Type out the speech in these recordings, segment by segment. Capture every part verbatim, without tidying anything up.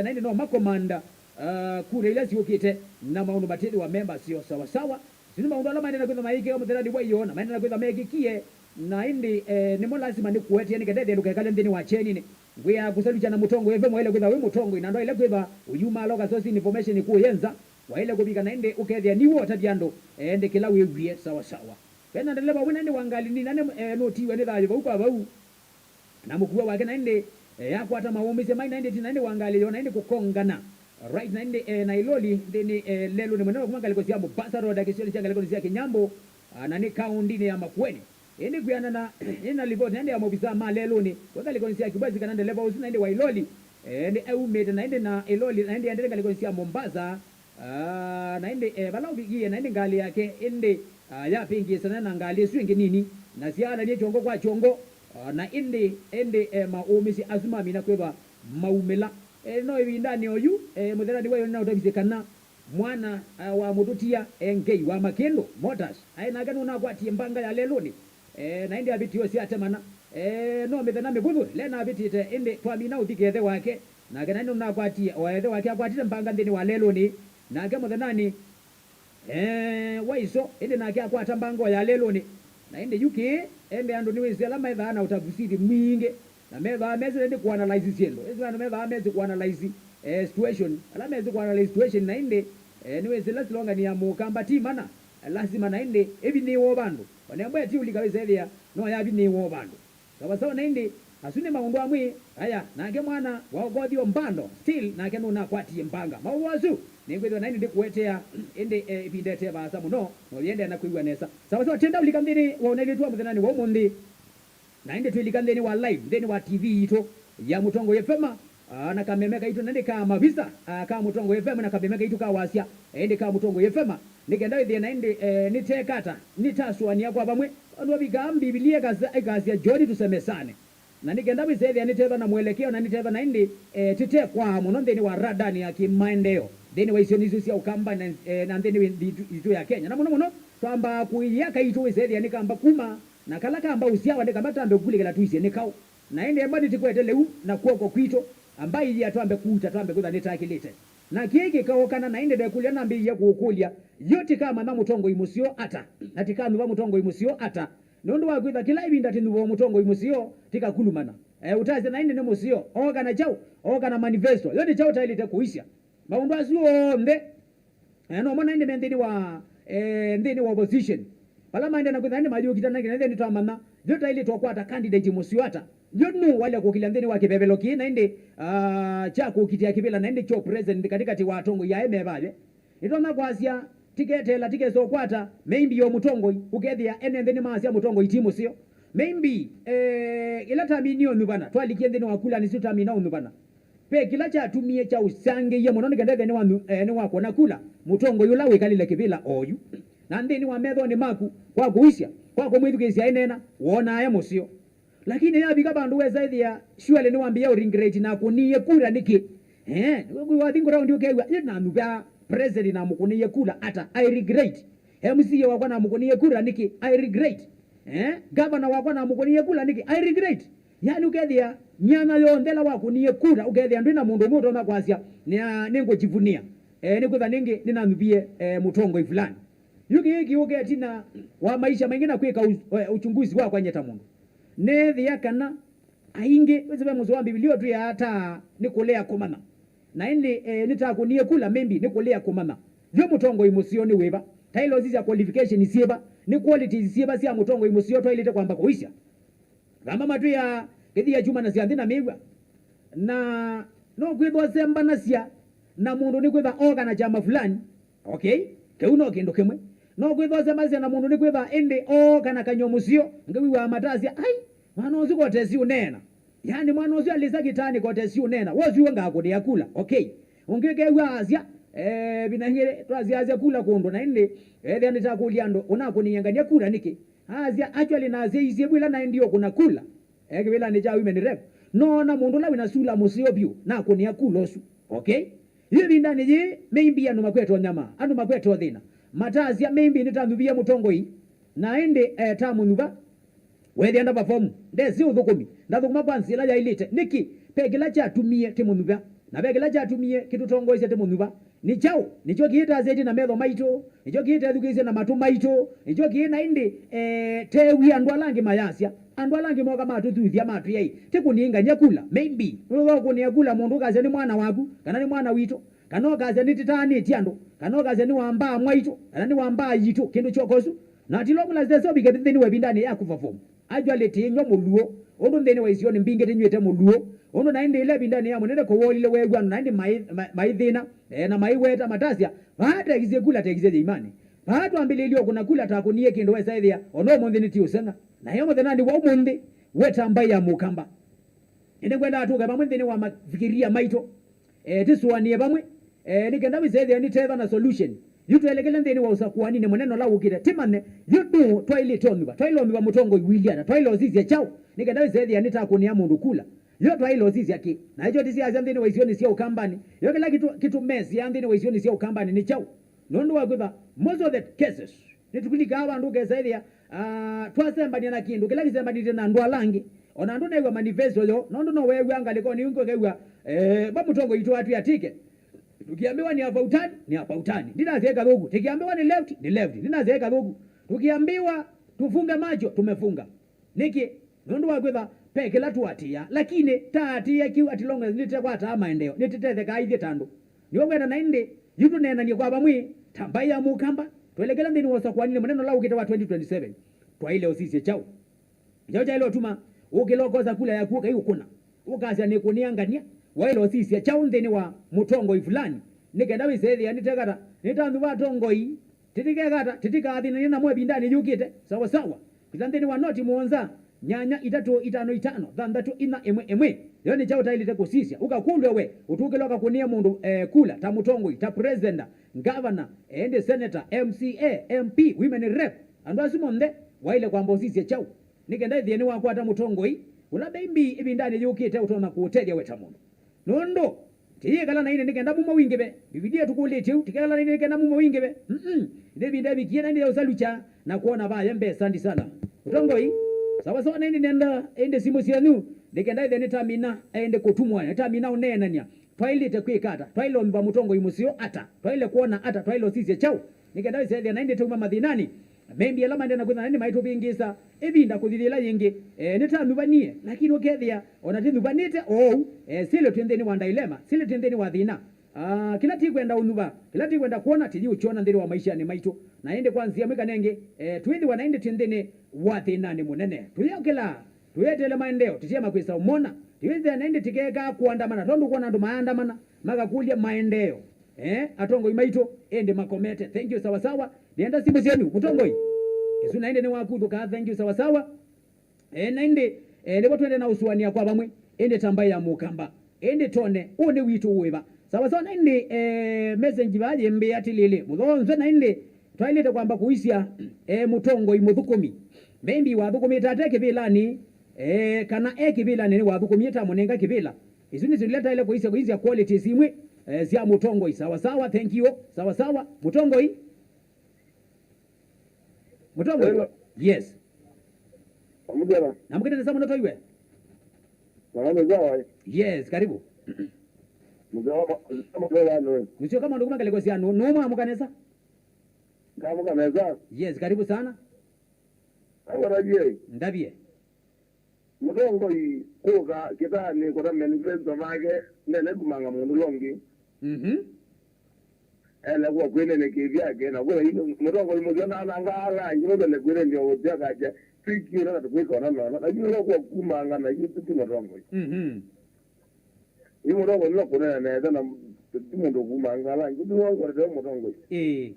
na ĩndĩ no makomanda, ah, kura ila syũkĩte na maũndũ matĩthĩwa me maseo sawasawa. Isu nĩ maũndũ ala maendee na kwĩthwa maĩkĩwa mũthenyanĩ wa ĩyoo, na maendee na kwĩthwa mekĩkie, na ĩndĩ, eh, nĩmo lasima nĩkũetea nĩ kenda ĩthĩa ndũkekale nthĩnĩ wa kyeninĩ. Ngwĩaa kũsalukya na Mũtongoi F M waĩle kwĩthwa wĩ mũtongoi, na ndwaĩle kwĩthwa ũyumaalwa kasosinĩ information kũũye nza. Waĩle kũvika na ĩndĩ ũkethĩa nĩwe ũtavya andũ, eh, ĩndĩ kĩla wĩw'ie sawasawa. Ve na ndeleva ũmwe na ĩndĩ wa ngalĩ nini na nĩ, eh, nũtiwe nĩ thayũ vau kwa vau. Na mũkua wake na ĩndĩ, eh, akwata maũmĩsya mai na ĩndĩ ĩtina ĩndĩ wa ngalĩ yo na ĩndĩ kũkongana. Right na ĩndĩ, eh, na ĩloli nthĩnĩ, eh, lelũnĩ mũnene wa kuma ngalĩko sya Mombasa Road akĩsyonisya ngalĩkonĩ sya Kĩnyambũ, ah, na nĩ kaũndinĩ ya Makueni. Ĩndĩ kwĩanana ĩna livoti na ĩndĩ ya maovisaa ma lelũnĩ, we ngalĩkonĩ sya Kibwezi kana ndeleva ũsu na ĩndĩ wa ĩloli, eh, ĩndĩ aumĩte na ĩndĩ na ĩloli na ĩndĩ aendete ngalĩkonĩ sya Mombasa, Ah, na ĩndĩ, eh, vala ũvikie, na ĩndĩ ngalĩ yake ĩndĩ, ah, yapĩngĩĩsana na ngalĩ ĩsu ĩngĩ nini, na syaalanie kyongo kwa kyongo, ah, na ĩndĩ, ĩndĩ, eh, maũmĩsya asu mamina kwĩthwa maumĩla. Eh, no ĩvindanĩ oyu, eh, mũthenyanĩ wa ĩyoo nĩnaũtavisye kana mwana, ah, wa mũtũtia, eh, Ngei wa Makĩndũ, Motash, aĩ nake nũnakwatie mbanga ya lelũnĩ. Eh, na ĩndĩ avĩtio syatemana. Eh, no mĩthenya mĩvũthũ ĩla navĩtĩte, ĩndĩ twamina ũthika ĩthe wake, nake naĩ nũnakwatie, o ĩthe wake akwatĩte mbanga nthĩnĩ wa lelũnĩ, nake mũthenyanĩ, eh, wa ĩso, ĩndĩ nake akwata mbanga o ya lelũnĩ. Na ĩndĩ yu kĩĩ, ĩndĩ andũ nĩwĩsĩ ala methaa na ũtavusiti mwingĩ, na methaa mesĩ ĩndĩ kũanalyze syĩndũ. Ĩsĩ andũ methaa mesĩ kũanalyze, eh, situation. Ala mesĩ kũanalyze situation, na ĩndĩ, eh, nĩwĩsĩ ĩla slogan ya Mũkamba ti mana, lasima na ĩndĩ ĩvinyĩĩwe o vandũ. O na ĩmwe ĩtiũlika wĩsethĩa no yavinyĩĩwa o vandũ. Sawasawa na ĩndĩ, asu nĩ maũndũ amwe. Aya, nake mwana wa ũkothi o mbando, still, nake nũnakwatie mbanga. Maũvoo asu, nĩngwĩthĩwa na ĩndĩ ndĩkũetea, ĩndĩ, eh, ĩvinda ĩte vaasa mũno, na ũyĩendeea na kwĩw'a nesa. Sawasawa, twenda ũlika nthĩnĩ wa ũnethĩtwa mũthenyanĩ wa ũmũnthĩ. Na ĩndĩ twĩlika nthĩnĩ wa live, nthĩnĩ wa T V yitũ ya Mũtongoi F M, ah, na kameme kaitũ na nĩ ka mavisa, ah, ka Mũtongoi F M na kameme kaitũ ka wasya, eh, ĩndĩ ka Mũtongoi F M, nĩ kenda wĩthĩe na ĩndĩ, eh, nĩteka ata, nĩtasũanĩa kwa vamwe. Andũ avikaa Mbivilia ĩkasya, ĩkasya, "Njooni tusemezane." Na nĩ kenda wĩsethĩa nĩtetha na mwelekeo na nĩtetha na ĩndĩ, eh, tĩtekwaa mũno nthĩnĩ wa radani ya kĩmaendeeo, nthĩnĩ wa isionĩ isu sya Ũkamba na, eh, na nthĩnĩ wa nthĩ itũ, itũ ya Kenya. Na mũno mũno, twambaa kũiya kaitũ wĩsethĩa nĩkamba kuma Na kala kamba ũsyawa nĩ kamba twambe kũkulĩkĩla tũisye nĩ kaũ. Na ĩndĩ amba nĩtĩkwete lĩu na kw'oko kwitũ, amba ĩyĩa twambe kuuta, twambe kwĩtha nĩtakĩlĩte. Na kĩĩ kĩkaokana, na ĩndĩ ndekũlya nambĩĩie kũũkũlya, yo tĩkamanya mũtongoi mũseo ata, na tĩkanyuva mũtongoi mũseo ata? Nũndũ wa kwĩtha kĩla ĩvinda tĩnyuvoo mũtongoi mũseo, tĩkakulumana. E, ũtasya na ĩndĩ nĩ mũseo, ooka na kyaũ? Ooka na manifesto. Yo nĩ kyaũ taĩlĩte kũisya? Maũndũ asu onthe, eh, no mo na ĩndĩ me nthĩnĩ wa, eh, nthĩnĩ wa opposition. Vala maendee na kwĩthĩa nĩ mayũkita na nginya nthĩnĩ twamanya, yo taĩlĩtwe kwata candidate mũseo ata? Yo nũ waĩle kũkĩlya nthĩnĩ wa kĩvevelo kĩĩ na ĩndĩ, ah, kya kũkitĩa kĩvĩla na ĩndĩ kyo president katĩkatĩ wa atongoi aĩ me vayũ? Nĩtwona kwasya, tiketeela, tikesa ũkwata, maybe o mũtongoi, ũkethĩa ene nthĩ nĩmaasya mũtongoi ti mũseo. Maybe, eh, ĩla tamini ũnyuvana, twalikie nthĩnĩ wa kula nĩsyo tamina ũnyuvana. Ve kĩla kyatumie kyaũsangĩie mũno nĩ kenda ethĩwa nĩwanyu-, eh, nĩwakwona kula mũtongoi ũla wĩkalĩle kĩvĩla oyu. Na nthĩnĩ wa methonĩ maku, kwa kũisya, kwa kũmwĩthukĩĩsya ĩneena, wonaa e mũseo. Lakini yavika vandũ wesa ĩthĩa, surely nĩwambĩĩa ũregret na akũniie kura nĩkĩ? Eh, wathi ground ũkew'a, "Ĩ, nanyuva president namũkũnĩie kura ata? I regret. M C A wakwa namũkũnĩie kura nĩkĩ? I regret. Eh, governor wakwa namũkũnĩie kura nĩkĩ? I regret." Yani ũkethĩa myanya yonthe ĩla wakũnie kura, ũkethĩa ndwĩ na mũndũ ũmwe ũtonya kwasya, "Nĩa-, nĩngũjivunia, eh, nĩkwĩtha nĩngĩ nĩnanyuvie, eh, mũtongoi fulani." Yu kĩĩ kĩũka ĩtina wa maisha maingĩ na kwĩka u-, eh, uchunguzi wa kwanyeta mũndũ. Nĩthĩa kana aingĩ, wĩsĩ ve mũsoa wa Mbivilia ũtwĩaa ata nĩ kũlea kũmanya. Na ĩndĩ, eh, nĩtakũnie kula, maybe, nĩ kũlea kũmanya. Yo mũtongoi mũseo nĩ wĩva? Taĩle ũsisya qualification syĩva? Nĩ qualities syĩva sya mũtongoi mũseo twaĩlĩte kwamba kũisya? Thamba matwĩaa, kĩthia kyumanasya nthĩ na mĩw'a. Na no kwĩthwa ũsembanasya na mũndũ nĩkwĩtha ooka na kyama fulani. Okay? Kĩu no kĩndũ kĩmwe. No kwĩthwa ũsembanasya na mũndũ nĩkwĩtha ĩndĩ ooka na kany'o mũseo. Ngĩ wĩw'aa matasya, "Ai, mwana ũsu kotesi ũneena." Yani mwana ũsu alĩsa kĩtaanĩ kotesi ũneena. Wosu iwe ngakũnĩa kula. Okay. Ũngĩ ũkew'a asya, eh, vina ingĩ twasyaasya kula kũndũ na ĩndĩ, ethĩa nĩtakũlya andũ, "Ũnakũnĩie ngania kula nĩkĩ?" Asya, "Actually, nasyaisye vu ĩla naendie ũkũna kula, eh, kĩvĩlanĩ kya women rep, noona mũndũ ũla wĩna sula mũseo vyũ, nakũnĩa kula ũsu." Okay? Yu ĩvindanĩ yĩĩ, maybe andũ makwete ũnyama, andũ makwete ũthĩna. Matasya, "Maybe nĩtanyuvie mũtongoi, na ĩndĩ, eh, tamũnyuva, wethĩa nda perform, ndesĩ ũthũkũmi, ndathũkũma kwa nzĩa ĩla yaĩlĩte. Nĩkĩ? Ve kĩla kyatumie tĩmũnyuva." Na ve kĩla kyatumie kĩtũtongoesya tũmũnyuva. Nĩ kyaũ? Nĩkyo kĩĩtasya ĩtĩ na metho maitũ, nĩkyo kĩĩtethukĩĩsya na matũ maitũ, nĩkyo kĩĩ na ĩndĩ, eh, teew'ie andũ ala angĩ mayasya. Andũ ala angĩ moka matũthuthya, matwĩa, "Ĩ, tĩkũnĩngany'a kula." Maybe. Nũndũ wa kũnĩa kula mũndũ ũkasya nĩ mwana waku, kana nĩ mwana witũ, kana ũkasya nĩtĩtaanĩtye andũ, kana ũkasya nĩ wa mbaa mwaitũ, kana nĩ wa mbaa yitũ, kĩndũ kyoko ũsu. Na atilo mula zitesovike nthĩnĩ wa ĩvindanĩ ya kũperform. Actually, tĩnyw'a mũluo, ũndũ nthĩnĩ wa isionĩ mbingĩ tĩnyw'ĩte mũluo, ũndũ na ĩndĩ ĩla ĩvindanĩ ya mũnene kũwolile weew'a andũ na ĩndĩ maĩ-, ma-, maĩthĩna, eh, na maiweta matasya, "Vaa tekisye kula, tekisye yĩimanĩ. Vaa twambĩlĩĩlye ũkũna kula takũnie kĩndũ wesa ĩthĩa, o na ũmũnthĩ nĩtiũseng'a." Na yo mũthenyanĩ wa ũmũnthĩ, weta mbaĩ ya mũkamba. Ĩndĩ ngwendaa tũke vamwe nthĩnĩ wa mafikiria maitũ. Eh, tĩsũanĩe vamwe, eh, nĩ kenda wĩsethĩa nĩ tethwa na solution. Yu twelekele nthĩnĩ wa ũsakũaninĩ mũnene ũla wũkĩte, tĩmanye, yu nũũ twaĩlĩte ũnyuva? Twaĩle ũnyuva mũtongoi wiliana? Twaĩle ũsisya kyaũ nĩ kenda wĩsethĩa nĩtakũnĩa mũndũ kula? Yu twaĩle ũsisya kĩ? Na ĩkyo tĩsyasya nthĩnĩ wa isionĩ sya Ũkambanĩ. Yu kĩla kĩtũ-, kĩtũmesĩaa nthĩnĩ wa isionĩ sya Ũkambanĩ nĩ kyaũ? Nũndũ wa kwĩtha, most of the cases, nĩtũkũlikaa vandũ ũkesa ĩthĩa, ah, twasembania na kĩndũ kĩla kĩsembanĩtye na andũ ala angĩ. O na andũ neew'a manifesto yoo, nũndũ no weew'a ngalĩkonĩ ĩngĩ ũkew'a, eh, va mũtongoi witũ atwĩatĩke. Tũkĩambĩwa nĩ hapa utani, nĩ hapa utani. Ndinasya ĩ kathũku. Tĩkĩambĩwa nĩ left, nĩ left. Ndinasya ĩ kathũku. Tũkĩambĩwa tufunge macho, tumefunga. Nĩkĩ? Nũndũ wa kwĩtha ve kĩla tũatĩĩa. Lakini taatĩĩa kĩu as long as nĩtĩkwataa maendeeo, nĩtĩtethekaa ithyĩ ta andũ. Nĩw'o ngwenda na ĩndĩ yu tũneenany'e kwa vamwe ta mbaĩ ya mũkamba, twelekele nthĩnĩ wa ũsakũaninĩ mũnene ũla ũkĩte wa twenty twenty-seven. Twaĩle ũsisye kyaũ? Kyaũ kyaĩle ũtuma ũkĩla ũkosa kula yaku ũkaiũkũna, ũkasya nĩkũnĩangany'a? Waĩle ũsisya kyaũ nthĩnĩ wa mũtongoi fulani nĩ kenda wĩsethĩa nĩtekata nĩtanyuva atongoi? Tĩtikekata, tĩtikathĩnanĩa namo ĩvindanĩ yũkĩte. Sawa sawa. Kwĩtha nthĩnĩ wa noti mũonza, nyanya itatũ itano itano thanthatũ inya ĩmwe ĩmwe. Yo nĩ kyaũ ũtaĩlĩte kũsisya? Ũkakũlw'a we, ũtũkĩlwa ũkakũnĩa mũndũ, eh, kula, ta mũtongoi, ta president, governor, ĩndĩ senator, M C A, M P, women rep. Andũ asu monthe, waĩle kwamba ũsisye kyaũ? Nĩ kenda ĩthĩe nĩwakwata mũtongoi, ũla maybe ĩvindanĩ yũkĩte ũtonya kũũtethya we ta mũndũ. Nũndũ, tĩyĩkala na ĩndĩ nĩ kenda mumo wingĩve. Mbivilia ĩtũkũlĩtye ũu, tĩkekala na ĩndĩ nĩ kenda mumo wingĩve. Mm-mm. Ĩndĩ ĩvinda ĩvikie na ĩndĩ ya ũsalukya na kwona vaya mbesa ndi sana. Mũtongoi, sawa sawa na ĩndĩ nenda ĩndĩ simũ syenyu, nĩ kenda ĩthĩa nĩtamina ĩndĩ kũtumwa, nĩtamina ũneenany'a. Twaĩlĩte kwĩka ata? Twaĩle ũmba mũtongoi mũseo ata? Twaĩle kwona ata? Twaĩle ũsisya kyaũ? Nĩ kenda ĩsethĩa na ĩndĩ tũuma mathĩnanĩ. Maybe ala maendee na kwĩthana nĩ maitũvĩngĩĩsa ĩvinda kũthithĩla yĩngĩ, eh, nĩtanyuvanie, lakini ũkethĩa o na tĩnyuvanĩte oou, eh, sili twĩ nthĩnĩ wa dilemma, sili twĩ nthĩnĩ wa thĩna. Ah, kĩla tĩkwenda ũnyuva, kĩla tĩkwenda kwona, tĩyĩũkyona nthĩnĩ wa maishanĩ maitũ. Na ĩndĩ kwa nzĩa ĩmwe kana ĩngĩ, eh, twĩthĩwa na ĩndĩ twĩ nthĩnĩ wa thĩnanĩ mũnene. Tũyĩokela, tũyeteele maendeeo, tũtiema kwĩsa ũmona. Tĩwĩthĩa na ĩndĩ tĩkeekaa kũandamana, tondũ kwona andũ maandamana, makakũlya maendeeo. Eh, atongoi maitũ, ĩndĩ makomete. Thank you, sawa sawa. Nĩenda simũ syenyu, mũtongoi. Ĩsu na ĩndĩ nĩwakuthũka, thank you, sawa sawa. Eh, na ĩndĩ, eh, nĩvo twende na ũsũanĩa kwa vamwe, ĩndĩ ta mbaĩ ya mũkamba. Ĩndĩ tone, ũũ nĩ witũ wĩva? Sawa sawa, na ĩndĩ, eh, message vaa yĩmbĩa atĩlĩlĩ, mũthonzwe na ĩndĩ, twaĩlĩte kwamba kũisya, eh, mũtongoi mũthũkũmi. Maybe wathũkũmĩte ate kĩvĩlanĩ, eh, kana e kĩvĩlanĩ nĩwathũkũmie tamũnenga kĩvĩla. Isu nĩ syĩndũ ila taĩle kũisya, kũisya qualities imwe, eh, sya mũtongoi. Sawa sawa, thank you. Sawa sawa, mũtongoi. Mũtongoi. Hello. Yes. Amũkĩte nesa mũno toiwe. Mwana nĩ sawa. Yes, karibu. Mzee wa ma-, mzee wa maũndũ kuma ngalĩko sya nũ, nũmwe amũka nesa. Ngamũka nesa. Yes, karibu sana. Angora je. Ndavye. Mũtongoi kũka kĩtaanĩ kũta manifesto make, nene kumanga mũndũ ũla ũngĩ. Mhm. Ele kwa kwĩnene kĩvyake, na kwĩna ino, mũtongoi mũseo nananga ala angĩ, nũndũ nĩ kwĩnene ũtya kaja, twĩkiona na tũkwĩka ona nona. Na yu kwa kumanga na yu ti mũtongoi. Mhm. Yu mũtongoi no kũnena nesa na ti mũndũ kumanga ala angĩ, ti wangorete mũtongoi. Ĩĩ.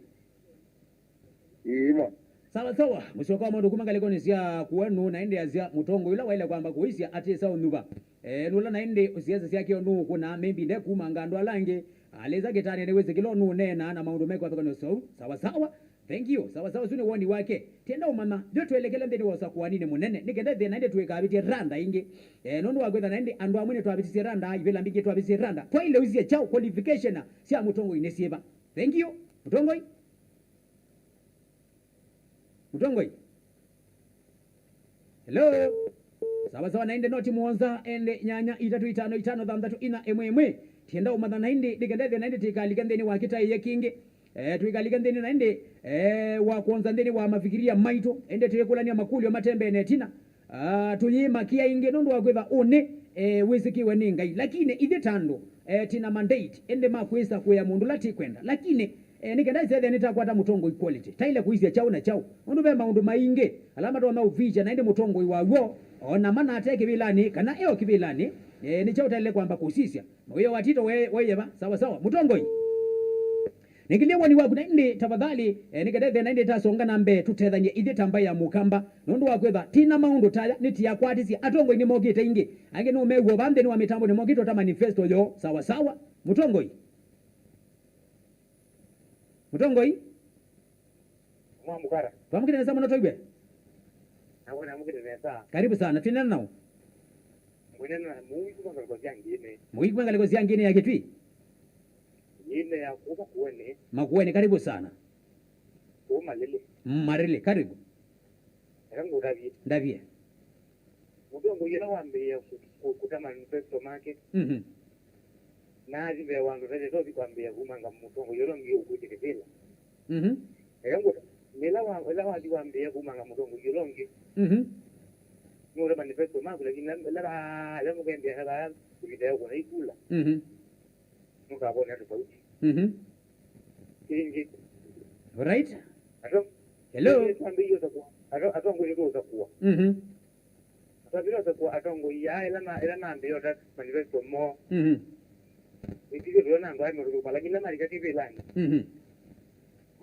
Ĩĩ, ma. Sawa sawa, mũsyoka wa maũndũ kuma ngalĩkonĩ sya kwenu, na ĩndĩ asya mũtongoi ũla waĩle kwamba kũisya atĩsa ũnyuva. Eh, nũla na ĩndĩ siasa syake nũũkũna, maybe ndekumanga andũ ala angĩ, alĩsa kĩtanĩ nĩwĩsĩ kĩla nũũneena na maũndũ mekwathũkanĩsya ũu. Sawa sawa, thank you. Sawa sawa, ũsu nĩ woni wake. Tienda ũmanya, yo twelekele nthĩnĩ wa ũsakũaninĩ mũnene, nĩ kenda thĩna ĩndĩ tũikavĩtye randa ĩngĩ. Eh, nũndũ wa kwĩtha na ĩndĩ andũ amwe nĩtwavĩtisye randa, ivĩla mbingĩ twavĩtisye randa. Twaĩle ũsisya kyaũ, qualification sya mũtongoi nĩ syĩva? Thank you, mũtongoi. Mũtongoi. Hello. Sawa sawa, na ĩndĩ noti mũonza, ĩndĩ nyanya itatũ itano itano thanthatũ inya ĩmwe ĩmwe. Tienda ũmanya na ĩndĩ, nĩkenda ĩthĩa na ĩndĩ tĩkalika nthĩnĩ wa kĩtaĩe kĩngĩ. Eh, tũikalika nthĩnĩ na ĩndĩ, eh, wa kwonza nthĩnĩ wa mafikiria maitũ, ĩndĩ tũikũlany'a makũlyo matembee na ĩtina. Ah, tũyĩmakĩa ĩngĩ nũndũ wa kwĩtha ũnĩ, eh, wĩsĩkĩwe nĩ Ngai. Lakini ithyĩ ta andũ, eh, tĩna mandate, ĩndĩ ma kwĩsa kũea mũndũ ũla tĩkwenda. Lakini, eh, nĩkenda ĩsethĩa nĩtakwata mũtongoi quality. Taĩle kũisya kyaũ na kyaũ. Nũndũ ve maũndũ maingĩ, ala matonya ũvicha na ĩndĩ mũtongoi waw'o, o na mana ate kĩvĩlanĩ, kana e o kĩvĩlanĩ, eh, nĩ kyaũ taĩle kwamba kũsisya. Mawĩa wa Tito we, weyeva, sawa sawa. Mũtongoi. Nĩngĩlye woni waku na ĩndĩ, tafadhali, eh, nĩkenda ĩthĩa na ĩndĩ tasonga na mbee, tũtethany'e ithyĩ ta mbaĩ ya Mũkamba. Nũndũ wa kwĩtha, tĩna maũndũ ta aya, nĩtĩakwatisye. Atongoi nĩmokĩte ĩngĩ. Angĩ nũmew'o vaa nthĩnĩ wa mĩtambo nĩmokĩte ta manifesto yoo. Sawa sawa. Mũtongoi. Mũtongoi. Mwa Mũkara. Twamũkĩte nesa mũno twaigwe. Nawe namũkĩte nesa. Karibu sana. Twĩnena nao. Mwĩnena na Mũi kuma ngalĩko sya Ngĩnĩ. Mũi kuma ngalĩko sya Ngĩnĩ ya Kĩtui. Ngĩnĩ ya kuma Makueni. Makueni, karibu sana. Kuma Malili. Mm, Malili, karibu. Eka ngũtavye. Ndavye. Mũtongoi ũla wambĩĩa kũ-, kũ-, kũta manifesto make, mhm, na athi mbee wa andũ tete tothi kwambĩĩa kumanga mũtongoi ũla ũngĩ ũkwĩtĩkĩla. Mhm. Eka ngũta, ĩla wa-, ĩla wathi wambĩĩa kumanga mũtongoi ũla ũngĩ, mhm, nũũta manifesto maku, lakini ĩla, ĩla va-, ĩla mũkendea vaya kũvita ya kũna ikula. Mhm. Nũkavona tofauti. Mhm. Ĩngĩ. Alright. Ato-, hello? Ĩngĩ twambĩie ũsakũa. Ato-, atongoi nĩtũũsakũa. Mhm. Twambĩie ũsakũa atongoi aa ĩla ma-, ĩla mambĩĩe ũta manifesto moo. Mhm. Ĩtithyo tũyo na andũ aa mekũthũkũma, lakini ĩla malika kĩvĩlanĩ. Mhm.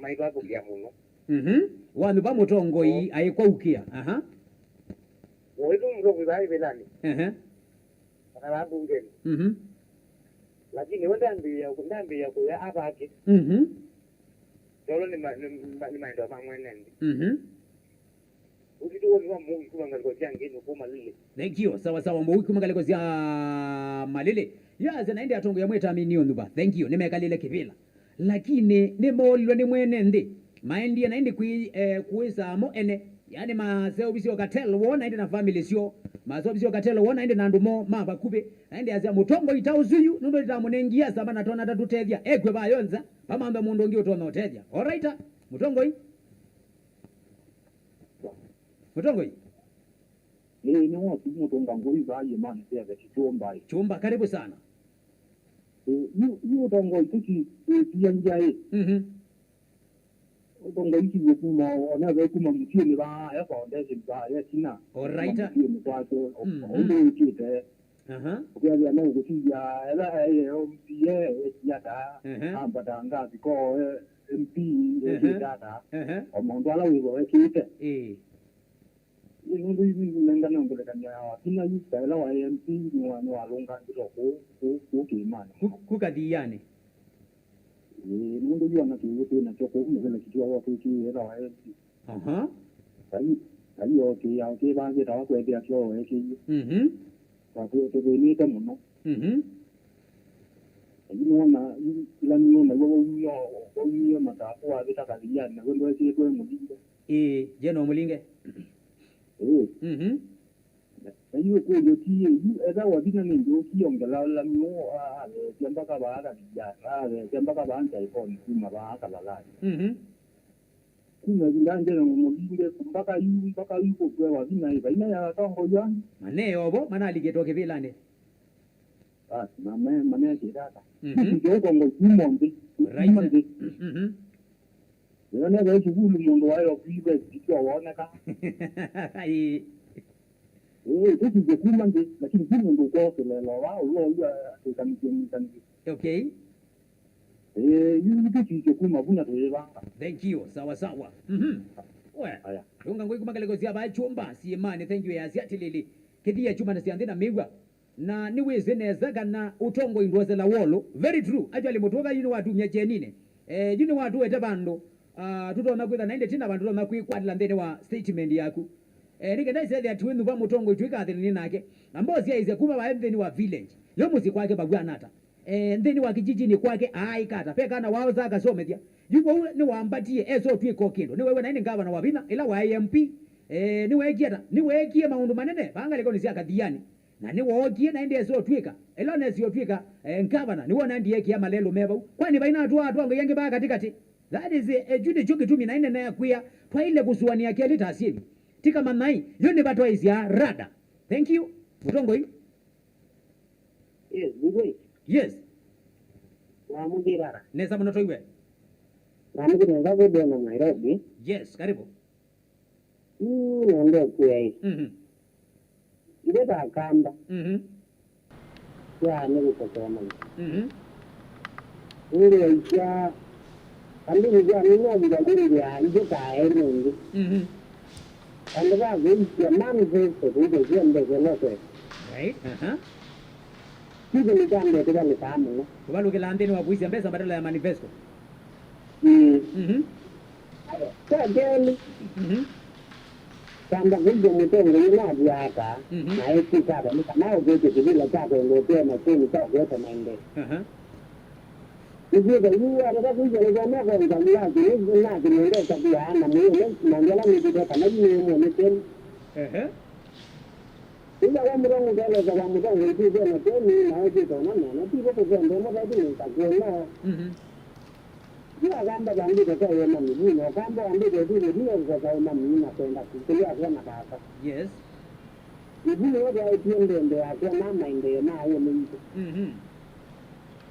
Maitwathũkĩa mũno. Mhm. Wanyuva mũtongoi, oo, aĩkwaukĩa. Aha. Waitu mũtongoi vaa kĩvĩlanĩ. Ehe. Kana vaa mbungenĩ. Mhm. Lakini we ndambĩĩa, ndambĩĩa kũya avake. Mhm. Yolo nĩ ma-, nĩ ma-, nĩ maendeeo ma mwene nthĩ. Mhm. Ũsu nĩ woni wa Mũi kuma ngalĩko sya Ngĩnĩ kuma Malili. Thank you. Sawa sawa, Mũi kuma ngalĩko sya Malili. Yasya na ĩndĩ atongoi amwe ta amini ũnyuva. Thank you. Nĩmekalĩle kĩvĩla. Lakini nĩmoolilwe nĩ mwene nthĩ, maendie na ĩndĩ kwĩ-, eh, kũĩsaa mo ene, yani maseũvisye ũkatelo woo na ĩndĩ na family syoo, maseũvisye ũkatelo woo na ĩndĩ na andũ moo ma vakuvĩ, na ĩndĩ asya, mũtongoi ta ũsu yu, nũndũ nĩtamũnengie asa mana tona tatũtethya, ekw'e vayo nza, vamanthe mũndũ ũngĩ ũtonya ũtethya. Alright, mũtongoi? Mũtongoi? Ĩĩ, nĩ waku mũtũnga ngũi vaa iĩmanĩ sya Kyũmba ĩ. Kyũmba, karibu sana. Ĩĩ, yu, yu ũtongoi tũki, ĩĩ, tia nja ĩ. Mhm. Ũtongoi kiw'e kuma, onethwa kuma mũsyĩnĩ vaa, e foundation vaa, e tina. Alright. Kuma mũsyĩnĩ kwake, o-, mhm, ũndũ wĩkĩte. Aha. Ũkethĩa no kũtithya, ela e M C A, e siata, mhm, ambata ngathi ko, e M P, e, ehe, siata. Ehe. O maũndũ ala wĩvo ekĩte. Ĩĩ. Ĩ nũndũ nengane ngelekany'o ya wavinya yu, ta ĩla waĩ M P nĩwa-, nĩwalũngangĩtwe kũu, kũu, kũu kĩĩmanĩ. Ku, ku Kathianĩ. Ĩĩ, nũndũ yu ona kĩw'ũ twĩ nakyo kũu, mũveleki tiwa wotwĩkĩie ĩla waĩ M P. Aha. Kai, kai okĩĩa, okĩvangĩta wakwethĩa kyo weekĩie. Mhm. Twatwĩe tũthĩnĩte mũno. Mhm. Yu nĩwona, yu, ĩla nĩwona w'o waumie, waumie Masaku wavĩta Kathianĩ, we ndweesĩtwe mũlinge. Ĩĩ, Jane wa Mũlinge. Ĩĩ. Mhm. Na yu ũkũlyo ti ĩ, yu etha wavinya nĩ nthũki ongela lamiũ, a-, atheesya mpaka vaa Kathianĩ, atheesya mpaka vaa Nzaikoni kuma vaa Kalalani. Mhm. Kuma ĩvinda nje na mũlinge, mpaka yu, mpaka yu kũkw'e wavinya ĩ, vaina ya atongoi angĩ. Manee ovo, manalikĩtwe kĩvĩlanĩ. Basi, mame-, mamekĩte ata? Mhm. Nĩkĩte ũtongoi kuma nthĩ, right, kuma nthĩ. Mhm. Ĩla nethwa sukulu mũndũ waĩ o private, ikiwa woneka. Ĩĩ. Ĩĩ, tũkĩte kuma nthĩ, lakini ti mũndũ ũkwoselelwa wa ũla ũyũ atwĩkanĩsye mwĩkanĩsyo. Okay. Ĩĩ, yu nĩtũkĩte kuma vu na tũyĩvanga. Thank you. Sawa sawa. Mhm. We. Aya. Tũnga ngũi kuma ngalĩko sya vaa Kyũmba, siĩmanĩ, thank you, yasya atĩlĩlĩ. Kĩthia kyumana sya nthĩ na mĩw'a. Na nĩwĩsĩ nesa kana ũtongoi ndwosela wolo. Very true. Actually, mũtũka yu nĩwatumya kyeninĩ. Eh, yu nĩwatũete vandũ, ah, tũtonya kwĩtha na ĩndĩ tina vandũ tũtonya kwĩkwatĩla nthĩnĩ wa statement yaku. Eh, nĩ kenda ĩsethĩa twĩnyuva mũtongoi twĩkathĩnĩ nake. Na mbosi aisya kuma vae nthĩnĩ wa village. Yo mũsyĩ kwake vavw'ana ata? Eh, nthĩnĩ wa kijijini kwake aaĩka ata? Ve kana waosa akasomethya. Yu vau nĩwambatie, esa ũtwĩka o kĩndũ. Nĩwewe na ĩndĩ ngavana wa vinya, ĩla waĩ M P. Eh, nĩweekie ata? Nĩweekie maũndũ manene, vaa ngalĩkonĩ sya Kathiani. Na nĩwookie na ĩndĩ esa ũtw'ĩka, ĩla ũnesie ũtw'ĩka, eh, ngavana, nĩwona ĩndĩ eekĩa malelũ me vau. Kwani vainatũa atongoi angĩ vaa katĩkatĩ? That is, eh, kyu nĩkyo kĩtumi na ĩndĩ neekwĩa twaĩle kũsũanĩa kelĩ ta asyĩvi. Tĩka manyai, yu nĩvatwaĩsya rada. Thank you. Mũtongoi. Yes, Mbugui. Yes. Wamũkĩra. Nesa mũno tũiwe. Namũkĩra nza kũndũ na Nairobi. Yes, karibu. Ii, nenda ũkwĩa ĩ. Mhm. Ithe ta Akamba. Mhm. Ya nĩ gũkosoa mũno. Mhm. Ĩndĩ waisya, andũ nĩkwamina ngalĩlya ithe ta ene ũngĩ. Mhm. Andũ va kũisya manifesto kũitũkia mbesa ĩla kweka. Right, aha. Kĩndũ nĩkyambĩte kũvalũkaa mũno. Kũvalũkĩla nthĩnĩ wa kũisya mbesa badala ya manifesto. Mm. Mhm. Kya kelĩ, mhm, kamba kũigwa mũtongoi ũla atw'aa ata, mhm, na ekĩka ata nĩ kana ũketye kĩvĩla kya kwenda ũtee na kyeni kya kũete maendeeo. Aha. Nĩkwĩthwa yu atata kwĩsya nĩkwona kwa ngalĩ yake nĩ nake nĩendete kũaa na mwĩĩ ũla maũndũ ala mĩkĩte kana yu nĩmwonekeni. Ehe. Ĩla wa mũtongoi ũkelesa wa mũtongoi kwĩthwa na kyeni na ekĩte ũna mena, tivo kũtembea mũthaitũ nĩ nzakũno. Mhm. Yu Akamba vambĩte kwa ĩema mĩvunĩ, Akamba wambĩte ĩtunĩ ĩtina kũkosa ĩema mĩi na kwenda kũlya kwona vasa. Yes. Mĩvunĩ yo twaetie mbembe ya kwona maendeeo ma ũnĩ witũ. Mhm.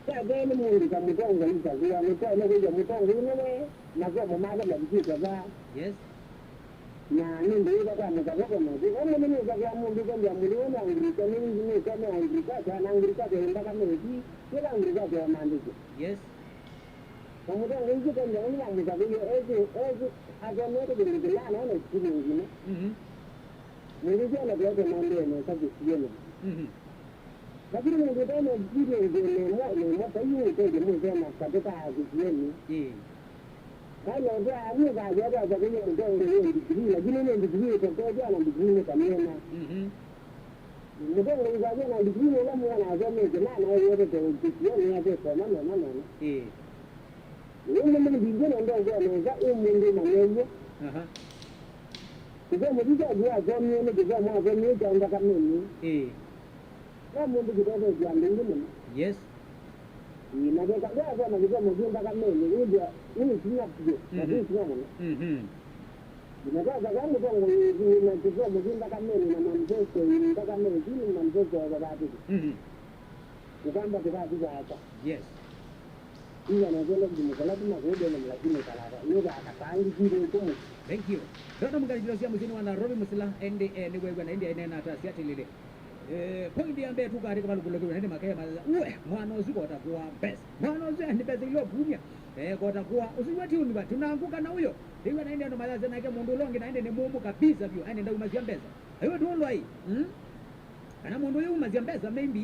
Kya kelĩ, mũndũ ta mũtongoi ĩsakũa, nĩtwaĩle kwĩthĩa mũtongoi nĩwe masomo make mavikĩte vaa. Yes. Na nĩ ndĩĩka kwa mũsakũa na ũtĩ. Ũmwe nĩ nĩsakũa mũndũ kwendea mũndũ ũyũ nĩ agriculture, nĩ, nĩ, nĩsomea agriculture, na agriculture ĩ mbaka mĩti, kĩla agriculture ya maandĩko. Yes. Na mũtongoi ũsu kwendea ũndũ wa mũsakũa, esi, esi, asomete kĩndũ kĩla, na ena experience ĩno. Mhm. Mũndũ ũsu anakwete maendeeo nesa kĩsioni. Mhm. Lakini mũndũ ũte na experience nĩ mwa, nĩ mwa, ta yu ũtethyo mũsema katĩ ka kĩsioni. Ĩĩ. Kana ũtwaa, nĩ thayũ ata ũsakũie mũtongoi wĩ degree, lakini nĩ degree ĩtokethya na degree nĩ kamĩena. Mhm. Mũtongoi ũsakũie na degree nĩ ũla mwana asomete, na anaewetete kĩsioni yake soma nona nona. Ĩĩ. Nĩ mũndũ mũthingu na ndongwa nesa, ĩ mũndũ manew'o. Aha. Kĩsomo kĩu kyaku wasomie nĩ kĩsomo wasomie kya nthakamenĩ. Ĩĩ. No mũndũ kĩtetethya andũ aingĩ mũno. Yes. Ĩĩ, na keka ndwasoma kĩsomo kĩ nthakamenĩ, wĩthĩa wĩ ikinya vyũ, na, mhm, wĩ ikinya mũno. Mhm. Na twasakwa mũtongoi wĩ na kĩsomo kĩ nthakamenĩ na manifesto ĩ nthakamenĩ, ti manifesto ya vaatĩkĩ. Mhm. Ũkamba tũkathi vaasa. Yes. Ĩla nĩkwenda kũthimũka ĩla kuma kũũ Denham, lakini kalata nĩ vaasa kangi kĩndũ ĩkũmũ. Thank you. Ndona mũkalĩkĩlo sya mũsyĩnĩ wa Nairobi Mũsila, ĩndĩ, eh, nĩweew'a na ĩndĩ aĩneena atasya atĩlĩlĩ. Eh, point ya mbee tũkaatĩ kĩvalũkũlo kĩu, na ĩndĩ makaya mathasya, "Uwe, mwana ũsu kota kũa mbesa. Mwana ũsu nĩ mbesa ila ũkumya. Eh, kota kũa. Ũsu iwe ti ũnyuva, tunanguka na ũyo." Ĩw'a na ĩndĩ andũ mayasya nake mũndũ ũla ũngĩ na ĩndĩ nĩ mũmũ kabisa vyũ, aende ndaumasya mbesa. Ayo ndũlwa ĩ. Mm? Kana mũndũ ũyũ umasya mbesa, maybe,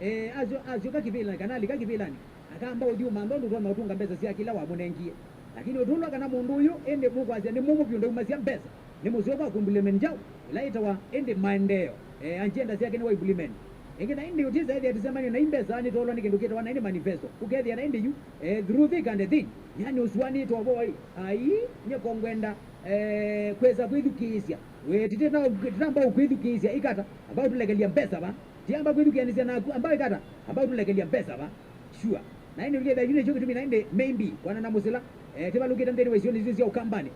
eh, asyo-, asyoka kĩvĩlanĩ, kana alika kĩvĩlanĩ, akamba ũthi ũmantha ũndũ ũtonya ũtũnga mbesa sya kĩla wamũnengie. Lakini ũtũlwa kana mũndũ ũyũ, ĩndĩ mũkwasya nĩ mũmũ vyũ ndaumasya mbesa, nĩ mũseo kwa ku implement kyaũ, ĩla yĩtawa ĩndĩ maendeeo, eh, agenda syake nĩ wa implement. Ĩngĩ na ĩndĩ ũtisa ethĩa tũsemanie na imbesa nĩtolwa nĩ kĩndũ kĩtawa na ĩndĩ manifesto. Ũkethĩa na ĩndĩ yu, eh, through thick and thin, yani ũsuanĩtwe ũvoo, ai, nyeko ngwenda, eh, kwesa kwĩthukĩĩsya. We, tite na, titamba ũkwĩthukĩĩsya, ĩkata, amba ũtũlekelya mbesa va. Tiamba kwĩthukĩanĩsya naku, amba ĩkata, amba ũtũlekelya mbesa va. Sure. Na ĩndĩ ũkethĩa yu nĩkyo kĩtumi na ĩndĩ, maybe, kwana na mũsila, eh, tivalũkĩte nthĩnĩ wa isionĩ isu sya ũkambanĩ.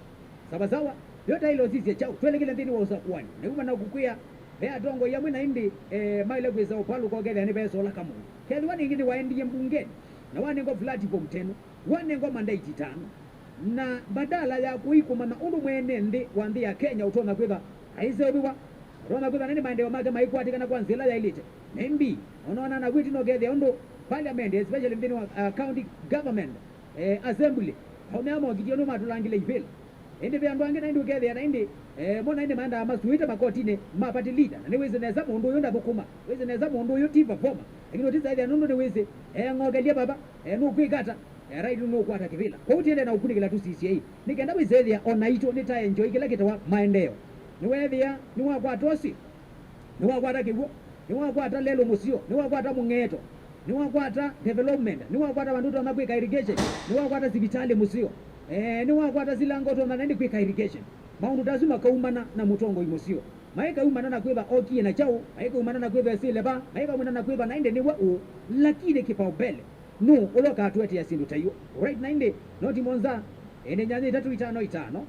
Sawa sawa, yo taĩle ũsisya kyaũ, twelekele nthĩnĩ wa ũsakũani. Na kuma na kũkwĩa, ve atongoi amwe na ĩndĩ, eh, maĩle kwĩsa ũpalũka ũkethĩa nĩvesola kamũndũ. Kethĩwa nĩngĩ nĩwaendie mbungenĩ, na wanengwa platform teno, wanengwa mandate itano. Na badala ya kũi kũmanya ũndũ mwene nthĩ wa nthĩ ya Kenya ũtonya kwĩtha aiseũvĩwa, ũtonya kwĩtha nĩ maendeeo make maikwatĩkana kwa nzĩa ĩla yaĩlĩte. Maybe, onaona naku ĩtina ũkethĩa ũndũ parliament, especially nthĩnĩ wa, uh, county government, eh, assembly, aũme aa mokitie nũmatũlangĩle ivĩla. Ĩndĩ ve andũ angĩ na ĩndĩ ũkethĩa na ĩndĩ, eh, mo na ĩndĩ maendaa masuĩte makotinĩ ma party leader, na nĩwĩsĩ nesa mũndũ ũyũ ndathũkũma, wĩsĩ nesa mũndũ ũyũ ti performer, lakini ũtisaĩthĩa nũndũ nĩwĩsĩ, eh, ng'okelye vava, eh, nũkwĩka ata? Eh, right, nũkwata kĩvĩla. Kwoou tiende na ũkunĩkĩla tũsisye ĩ, nĩ kenda wĩsĩ ethĩa o naitũ nĩtaenjoy kĩla kĩtawa maendeeo. Nĩweethĩa nĩwakwata ũsĩ, nĩwakwata kĩw'ũ, nĩwakwata lelũ mũseo, nĩwakwata mũng'eto, nĩwakwata development, nĩwakwata vandũ ũtonya kwĩka irrigation, nĩwakwata sivitalĩ mũseo, eh, nĩwakwata silanga ũtonya nandi kwĩka irrigation. Maũndũ ta asu makaumana na mũtongoi mũseo. Maikaumana na kwĩva okie na kyaũ, maikaumana na kwĩva esĩle va, maikaumana na kwĩva na ĩndĩ nĩwe ũ, lakini kipaumbele nũũ ũla ũkatũetea syĩndũ ta iũ? Right, na ĩndĩ noti mũonza, ĩndĩ nyanya itatũ itano itano,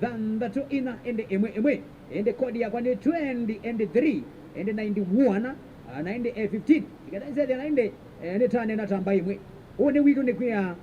thanthatũ ina, ĩndĩ ĩmwe ĩmwe, ĩndĩ kodi yakwa nĩ twenty, ĩndĩ three, ĩndĩ ninety one, ah, na ĩndĩ, eh, fifteen. Ikenda isethĩa na ĩndĩ, eh, nĩtanena ta mbaĩ ĩmwe. Ũnĩ witũ nĩ kwĩa,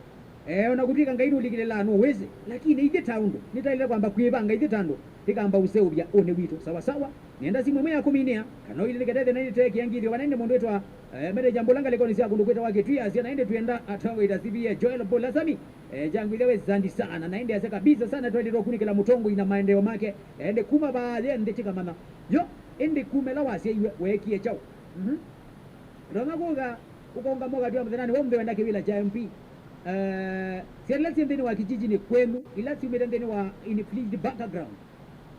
eh, ona kũtw'ĩka Ngai nũlikĩlĩlaa nũwĩsĩ, lakini ithyĩ ta ũndũ nĩtaĩle kwamba kwĩvanga ithyĩ ta andũ, tĩkamba ũseũvya ũnĩ witũ. Sawa sawa, nĩenda simũ ĩmwe ya kũminĩa, kana ũilĩ nĩketethĩ na nĩteekĩa ngithyo, kana ĩndĩ mũndũ wĩtwa, eh, Mary Jambula ngalĩkonĩ sya kũndũ kwĩtawa Kĩtwia asya, na ĩndĩ twĩenda atawĩta C P A Joel Paul Asami, eh, jangwĩthya wĩ zandi sana, na ĩndĩ asya kabisa sana, twaĩlĩtwe kũkunĩkĩla mũtongoi na maendeeo make, eh, ĩndĩ kuma vaa ye nthĩ tĩkamanya. Yo, ĩndĩ kuma ĩla wasyaiwe, weekie kyaũ? Mhm. Ndonya kũka ũkaũngama ũkatwĩa mũthenyanĩ wa ũmũnthĩ wenda kĩvĩla kya M P. Eh, syana ila syĩ nthĩnĩ wa kijijini kwenyu, ila syumĩte nthĩnĩ wa inflict background,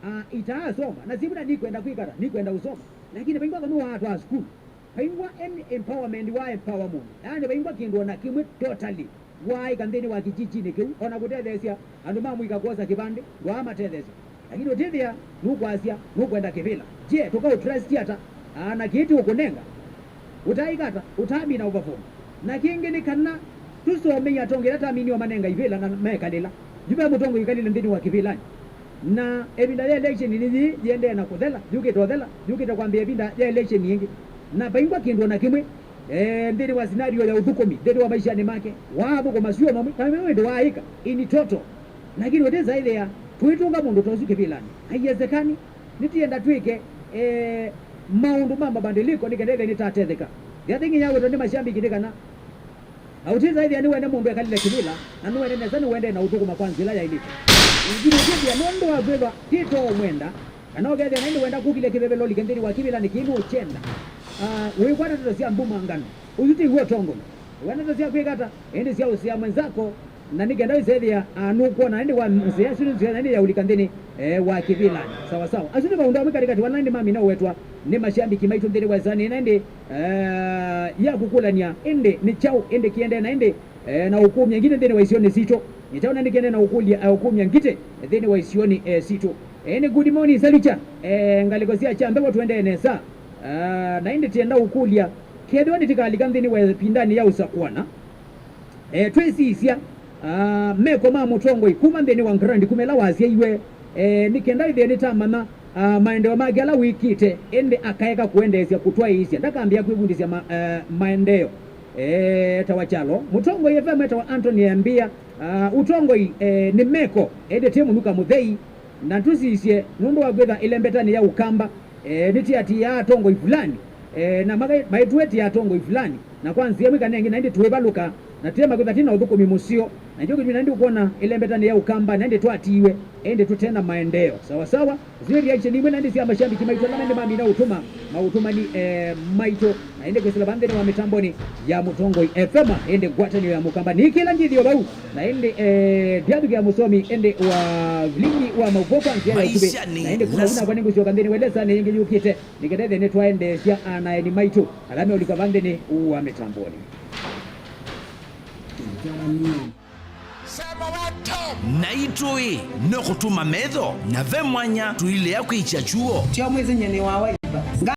ah, itaasoma, na syĩmwĩta nikwenda kwĩka ata, nikwenda ũsoma. Lakini vaingwa kana waatwaa sukulu. Vaingwa any empowerment wa empower mũndũ. Yaani vaingwa kĩndũ ona kĩmwe totally waaĩka nthĩnĩ wa kijijini kĩu, ona kũtetheesya andũ ma mũika kwosa kĩvandĩ, ndwaamatetheesya. Lakini ũtĩthĩa nũkwasya nũkwenda kĩvĩla. Je, tũkaũtrust ata? Aa, na kĩĩ tĩũkũnenga? Ũtaaĩka ata? Ũtaamina ũvavonĩ. Na kĩngĩ nĩ kana tũsomei atongoi ala tamini wamanenga ivĩla na mekalĩla. Yu ve mũtongoi wĩkalĩle nthĩnĩ wa kĩvĩlanĩ. Na ĩvinda ya election nĩ yĩĩ yĩendee na kũthela, yũkĩte ũthela, yũkĩte kwambĩa ĩvinda ya election yĩngĩ. Na vaingwa kĩndũ o na kĩmwe, eh, nthĩnĩ wa scenario ya ũthũkũmi, nthĩnĩ wa maishanĩ make, waathũkũma syũa nomwe, kana ve wĩndũ waaĩka, in total. Lakini ũtĩsaĩthĩa tũitũnga mũndũ ta ũsu kĩvĩlanĩ. Haiwezekani. Nĩtĩenda twĩke, eh, maũndũ ma mabadiliko nĩ kenda ĩthĩa nĩtatetheka. The other thing yawetwa nĩ mashabiki nĩ kana, na ũtĩsaĩthĩa nĩwene mũndũ ekalile kĩvĩla, na nĩwene nesa nĩwendee na ũthũkũma kwa nzĩa ĩla yaĩlĩte. Ĩngĩ nĩtĩthĩa nũndũ wa kwĩthwa tĩtoomwenda, kana ũkethĩa naĩ nĩwenda kũkilya kĩvevelo ũlike nthĩnĩ wa kĩvĩlanĩ kĩĩ nũũkyenda. Ah, wĩkwata ndeto sya mbumangano. Ũsu ti w'o ũtongoi. Wĩkwata ndeto sya kwĩka ata, ĩndĩ sya ũsea mwenzako, na nĩ kenda wĩsethĩa, ah, nũkwona ĩndĩ wa nzĩa ĩsu nĩ nzĩa nene ya ũlika nthĩnĩ, eh, wa kĩvĩlanĩ. Sawa sawa. Asu nĩ maũndũ amwe katĩkatĩ vala ĩndĩ mamina ũwetwa nĩ mashabiki maitũ nthĩnĩ wa ĩsanĩ ĩna ĩndĩ, eh, ya kũkũlany'a ĩndĩ nĩ kyaũ ĩndĩ kĩendee na ĩndĩ, eh, na ũkũmya ngitĩ nthĩnĩ wa isionĩ sitũ. Nĩ kyaũ na ĩndĩ kĩendee na ũkũlya, eh, ũkũmya ngitĩ nthĩnĩ wa isionĩ, eh, sitũ. Eh, nĩ good morning, Salicha. Eh, ngalĩko sya Kyambevo tũendee nesa. Ah, na ĩndĩ tienda ũkũlya, kethĩwa nĩtĩkalika nthĩnĩ wa ĩvindanĩ ya ũsakũana, eh, twĩsisya, ah, meko ma mũtongoi kuma nthĩnĩ wa ground kuma ĩla wasyaiwe, eh, nĩ kenda ĩthĩe nĩtamanya, ah, maendeeo make ala wĩkĩte, ĩndĩ akaeka kũendeesya kũtwaĩĩsya, ndakambĩĩa kwĩvundĩsya ma-, eh, maendeeo. Eh, etawa Kyalo. Mũtongoi F M etawa Anthony Ambia. Ah, ũtongoi, eh, nĩ meko, ĩndĩ ti mũnuka mũthei. Na tũsisye, nũndũ wa kwĩtha ĩlembetanĩ ya Ũkamba, eh, nĩtĩatĩĩaa atongoi fulani, eh, na makai-, maitũetĩa atongoi fulani, na kwa nzĩa ĩmwe kana ĩngĩ, na ĩndĩ tũĩvalũka, na tũema kwĩtha tĩ na ũthũkũmi mũseo. Na nĩkyo kĩtumi na ĩndĩ ũkwona ĩlembetanĩ ya Ũkamba, na ĩndĩ twatiiwe, ĩndĩ tũte na maendeeo. Sawa sawa, zile reaction imwe na ĩndĩ sya mashabiki maitũ, ala na ĩndĩ mamina ũtũma maũtũmani, eh, maitũ, na ĩndĩ kwĩsĩla va nthĩnĩ wa mĩtambonĩ ya Mũtongoi F M, ĩndĩ ngwatanĩo ya Mũkamba. Nĩ kĩla ngĩthĩo vau, na ĩndĩ, eh, ndyathukĩa mũsomi ĩndĩ wa vilingi wa maũvoo kwa nzĩa ya ũkuvĩ. Na ĩndĩ kuma vau nakwa nĩngũsyoka nthĩnĩ wa ĩlesanĩ yĩngĩ yũkĩte, nĩ kenda ĩthĩe nĩtwaendeesya anaeni maitũ ala meũlika va nthĩnĩ wa mĩtambonĩ. Naitũ-ĩ, no kũtuma metho, na ve mwanya tũilea kwĩkya kyuo. Tio mwĩsĩ nyie nĩ wa waĩ.